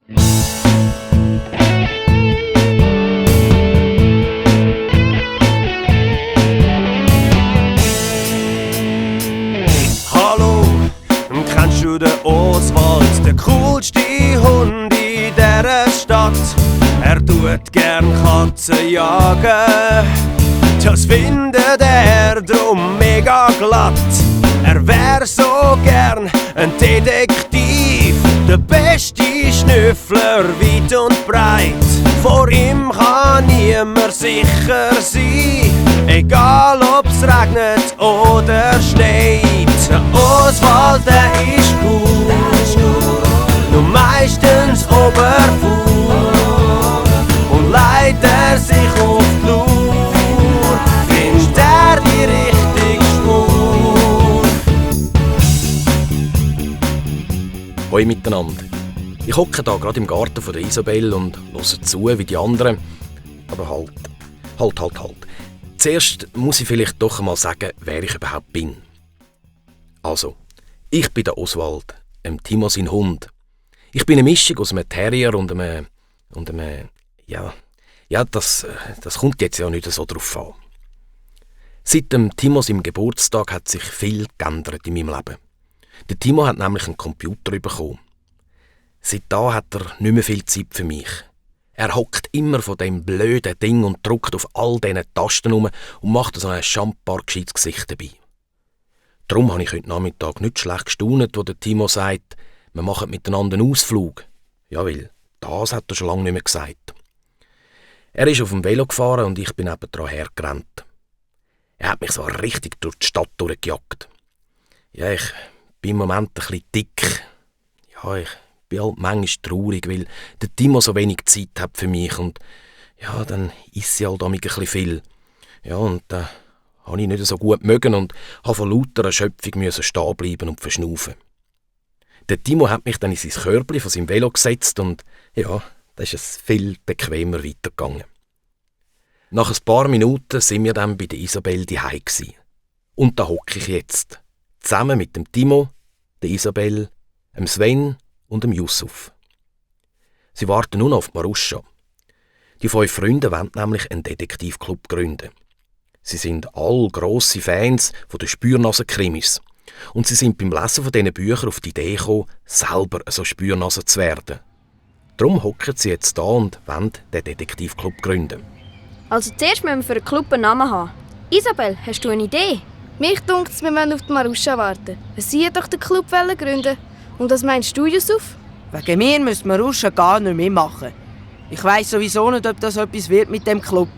Hallo, kennst du den Oswald, der coolste Hund in dieser Stadt? Er tut gern Katzen jagen, das findet er drum mega glatt. Er wär so gern ein Detektiv, der beste Schnüffler weit und breit. Vor ihm kann niemand sicher sein, egal ob's regnet oder schneit. Der Oswald, der ist gut, nur meistens oberfuhr und leider sich auf die Lur, findet er die richtige Spur. Hoi miteinander. Ich hocke da gerade im Garten von der Isabel und höre zu, wie die anderen. Aber halt. Zuerst muss ich vielleicht doch einmal sagen, wer ich überhaupt bin. Also, ich bin der Oswald, Timo sein Hund. Ich bin eine Mischung aus einem Terrier und einem das kommt jetzt ja nicht so drauf an. Seit dem Timo seinem Geburtstag hat sich viel geändert in meinem Leben. Der Timo hat nämlich einen Computer bekommen. Seitdem hat er nicht mehr viel Zeit für mich. Er hockt immer von dem blöden Ding und drückt auf all diesen Tasten rum und macht so ein schambar gescheites Gesicht dabei. Darum habe ich heute Nachmittag nicht schlecht gestaunt, wo der Timo sagt, wir machen miteinander einen Ausflug. Ja, weil das hat er schon lange nicht mehr gesagt. Er ist auf dem Velo gefahren und ich bin nebendran hergerannt. Er hat mich so richtig durch die Stadt durchgejagt. Ja, ich bin im Moment ein bisschen dick. Ja, ich bin halt manchmal traurig, weil der Timo so wenig Zeit hat für mich und ja, dann isst sie halt ein bisschen viel. Ja, und da habe ich nicht so gut mögen und habe vor lauter Erschöpfung stehen bleiben und verschnaufen. Der Timo hat mich dann in sein Körbchen von seinem Velo gesetzt und ja, da ist es viel bequemer weitergegangen. Nach ein paar Minuten sind wir dann bei der Isabel daheim gsi. Und da hocke ich jetzt. Zusammen mit dem Timo, der Isabel, dem Sven und dem Yusuf. Sie warten nun auf Maruscha. Die 5 Freunde wollen nämlich einen Detektivclub gründen. Sie sind all grosse Fans von den Spürnasen-Krimis. Und sie sind beim Lesen von diesen Büchern auf die Idee gekommen, selber so Spürnase zu werden. Darum hocken sie jetzt da und wollen den Detektivclub gründen. Also zuerst müssen wir für den Club einen Namen haben. Isabel, hast du eine Idee? Mich dunkt, wir müssen auf die Maruscha warten. Sie hat doch den Club gründen. Und was meinst du, Yusuf? Wegen mir müsste Maruscha gar nicht mehr machen. Ich weiss sowieso nicht, ob das etwas wird mit dem Club.